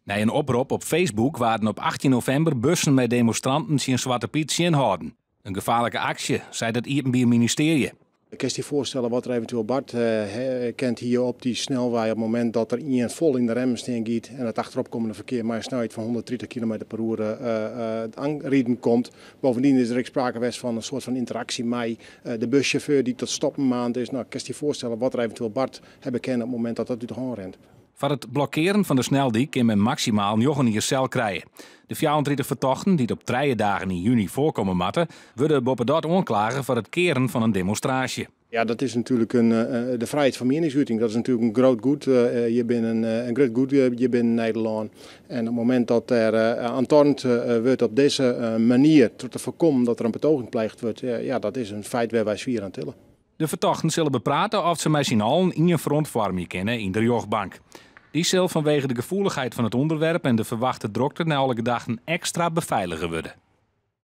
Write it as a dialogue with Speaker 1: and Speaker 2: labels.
Speaker 1: Nei in oprop op Facebook waarden op 18 novimber bussen mei demonstranten tsjin Swarte Pyt tsjinhâlden. In gefaarlike aksje, seit it Iepenbier Ministearje.
Speaker 2: Kinst dy foarstelle wat der eventueel bart kent hier op dy snelwei op it momint dat der ien fol yn de remmen stean giet en it achteropkommende ferkear mei in snelheid fan 130 kilometer per oere oanriden komt. Bovendien is der ek sprake west fan in soart fan ynteraksje mei de bussjauffeur dy't tot stoppen maand is. No, kinst dy foarstelle wat der eventueel bart hawwe kin op it momint dat dat út de hân rint.
Speaker 1: Foar it blokkearen fan de sneldyk kin men maksimaal njoggen jier sel krije. De 34 fertochten, dy't op trije dagen yn juny foarkomme moatte, wurde boppedat oanklage foar it kearen fan in demonstraasje.
Speaker 2: Ja, dat is natuerlik in, de frijheid fan mieningsuting. Dat is natuerlik in grut goed. Je binne in grut goed hjir binnen Nederlân. En op it momint dat der oantornd wurdt op dizze manier, troch te foarkommen dat der in betoging pleegd wurdt, ja, dat is in feit wêr't wy swier oan tille.
Speaker 1: De fertochten sille beprate oft se mei syn allen ien front foarmje kinne yn de rjochtbank. Dy sil fanwege de gefoelichheid fan it ûnderwerp en de ferwachte drokte nei alle gedachten ekstra befeilige wurde.